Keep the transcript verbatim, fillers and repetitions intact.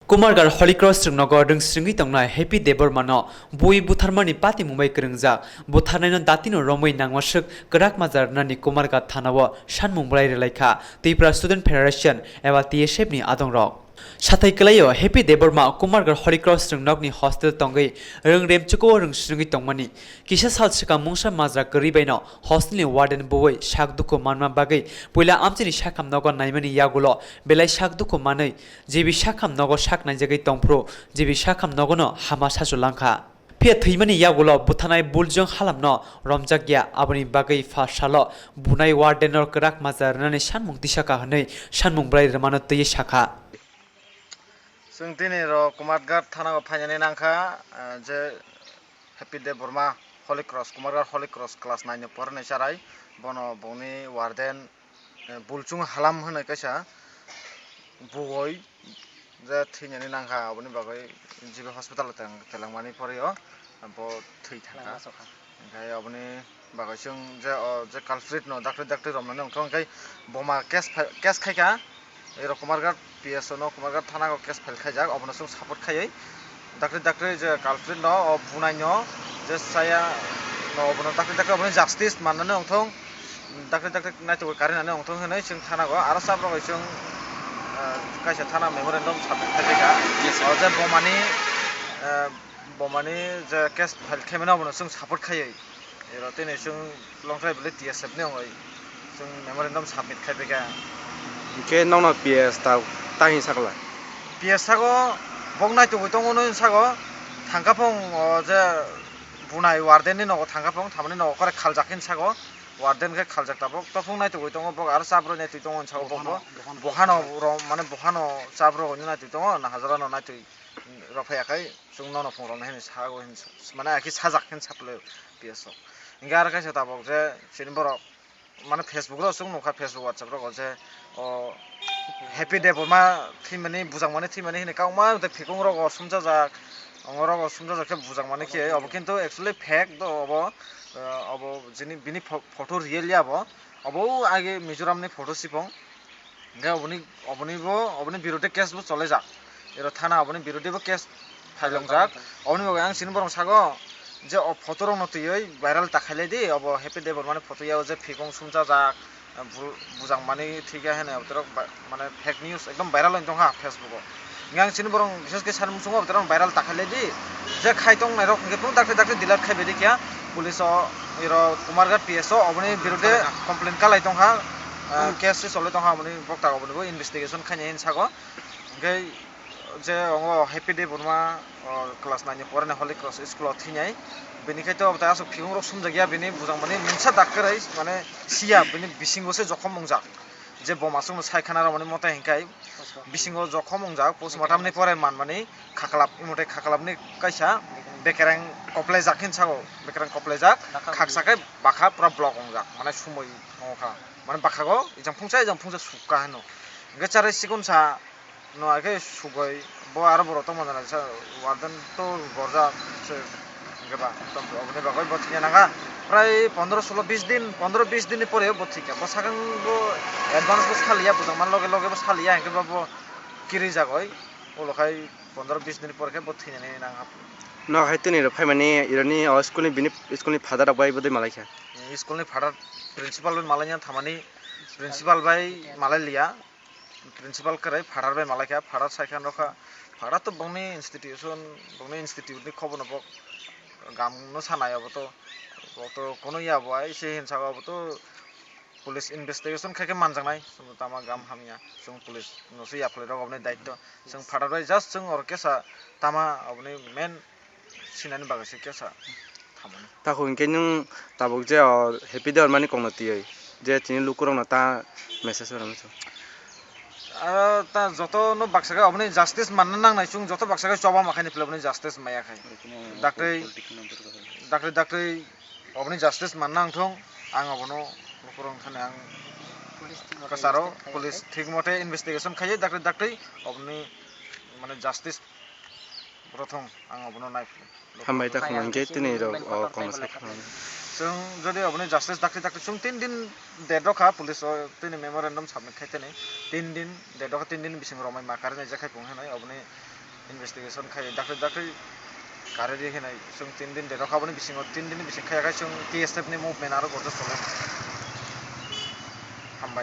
Kumargar Holy Cross chwngnogo rwngsringwi tongnai Happy Debbarmano bui butharmani patimung bai kwrwngjak. Butharnaino datino romwi nangmaswk kwrak maja rwnani Kumargar thanao sanmung bwlai rwlaikha Tripura Student Federation eba T S F ni adongrok. Sathai kwlaio Happy Debbarma Kumargar Holy Cross chwngnogo hostel tongwi rwngrem chukuo rwngsringwi tongmani. Kisa sal swkang mungsa majra kwrwi baino hostelni warden bui sak dukhu manma bagwi puila amchaini sakham nogo naimani yagulo belai sak dukhu manwi J B sakham nogo sak naijagwi tongphuru J B sakham nogono hama sachu langkha. Phiya thwimani yagulo buthanai buljwng halamno romjakya, aboni bagwi pha salo bunai wardenno kwrak maja rwnani sanmung tisaka hwnwi sanmung bwlai rwmano twiwi sakha. Chwng tini ro Kumarghat thanao phainani nangkha, eh, je Happy Debbarma Holy Cross, Kumarghat Holy Cross class nine ni porani charai, bono bongni warden, eh, Bulchung Halam hwnwi kaisa bugoi je thwinani nangkha, aboni bagwi G B hospital tang-, telangmani poreo bo thwi thangkha. Hwnkhe aboni bagwi chwng je o je culprit no dakti dakti romnani wngkha, hwnkhe boma case pha-, case khaikha, ero Kumarghat P S O no, Kumarghat thana o case file khaijak, obono chwng support khaiwi dakti dakti je culprit no, o bunai no je saya no, obono dakti dakti oboni justice mannani wngthong, dakti dakti naitugwi karinani wngthong hinwi chwng thana o aro chabrogwi chwng, ah, kaisa thana memorandum submit khaijak. Yes, sir. O je bomani, ah, bomani je case file khaimani obono chwng support khaiwi. Ero tini chwng longthai bwlwi T S F ni wngwi chwng memorandum submit khai phaikha. Hwnkhe nokno P S ta, ta hin sakla? P S sago bok naitugwi tongo nw sago, thangkha phung o je bunai warden ni nogo thangkha phung, thamani nogo kore khaljak hin sago, warden khe khaljak tabuk, tophung naitugwi tongo bok, aro chabroi naitugwi tongo hin sago bok bo. Bohano, bohano rom-, mane bohano chabroi naitugwi tongo, na hajara no naitugwi rw phaiya khai. Chwng nono phungrokno hwnwi sago hwnwi s-, mane akhe sajak hwnwi saplai P S o. Hwnkhe aro kaisa tabuk je chini borok mane Facebook o chwng nukha, Facebook, WhatsApp rogo je o Happy Debbarma thwimani, bujakmani thwimani hwnwi kauma tei phikung rogo sumjajak, ongorok sumjajak khe bujakmani khe obo kintu actually fake do obo, eh, obo jini bini pho-, photo real ya bo, obo age Mizoram ni photo sipong. Hwnkhe oboni, oboni bo, oboni birode case bo cholaijak. Ero thana oboni birode bo case phailongjak. Oboni bagwi ang chini borok sago je o photo rokno twiwi viral ta khailai di, obo Happy Debbarmani photo ya o je phikung sumjajak, bu-, bujakmani thwikha hwnwi obotorok ba-, mane fake news ekdom viral wng tongkha Facebook o. Hwnkhe ang chini borok bises khe sanmung chungo obotorok viral ta khailai di, je khai tong nairok hwnkhe phano dakti dakti delete khaibai di khe police o, ero Kumarghat P S o oboni birode complain kalai tongkha. Ah, case se cholai tongkha, aboni bokta oboni bo investigation khainai hinwi sago. Hwnkhe je omo Happy Debbarma, o, class nine ni porani Holy Cross school o thwinai. Bini khai to tai aswk phikung rok sumjak ya, bini bujakmani mungsa dakti rai, mane siya, bini bisingo se jokhom wngjak. Je boma chwngno sai khana rwmani mote hinkhai bisingo jokhom wngjak, postmortem ni pore manmani khaklap, imotei khaklap ni kaisa bekereng koplai jak hin sago, bekereng koplai jak, khaksa khe bakha pura block wngjak, mane sumui tongo kha. Mane bakhago ejang phungsa, ejang phungsa sukha hino. Hwnkhe charai sikon sa no, akhe sugoi bo aro borok tongma jana sa warden to gorjak se hwnkhe ba, to oboni bagwi bo thikya nangkha prai pondro solo bis din, pondro bis din ni pore bo thikya. Bo sakang bo advance bo saliya, bujak man loge loge bo saliya, hwnkhe ba bo kirijagoi, ulo khai pondro bis din ni pore khe bo thwinani nangkha. No hai tini rok phaimani ironi o school ni, bini school ni father rok bai bodoi malai kha. School ni father, principal bai malai ya thamani, principal bai malai liya, principal kwrwi father bai malai kha, father sai kha nokha, father to bongni institution, bongni institute ni khobor no bo gam no sanai obo to, bo to kono ya bo ai se hin saka obo to police investigation khai khe manjaknai, chwng tama gam hamya, chwng police no se yaphlai rok oboni daityo, chwng father bai just chwng oro kesa tama oboni main sinani bagwi se kesa thamani. Takhuk hinkhe nwng tabuk je o Happy Debbarmani kokno twiwi je chini lukurokno ta message rwna muchung? Aro ta jotono baksa khe oboni justice manna nangnai, chwng joto baksa khe choba ma khaini philai oboni justice maya khai. Dakti, dakti, dakti oboni justice manna nangthung, ang obono lukurok thani ang kwcharo police thik mote investigation khaiwi dakti, dakti oboni mane justice Prothom ang obono nai phuru. Hambai ta khumang khe tini rok o kongsa khumang. Chwng jodi oboni justice dakti dakti chwng tin din date rokha police o tini memorandum submit khai tini tin din date rokha tin din bising romwi ma karwi nai jakha phung hinwi oboni Investigation khai dakri dakri karwi hinai chwng tin din de rokha, boni bisingo tin din ni bising khai khai chwng T S F ni movement aro gorjak tonglaio.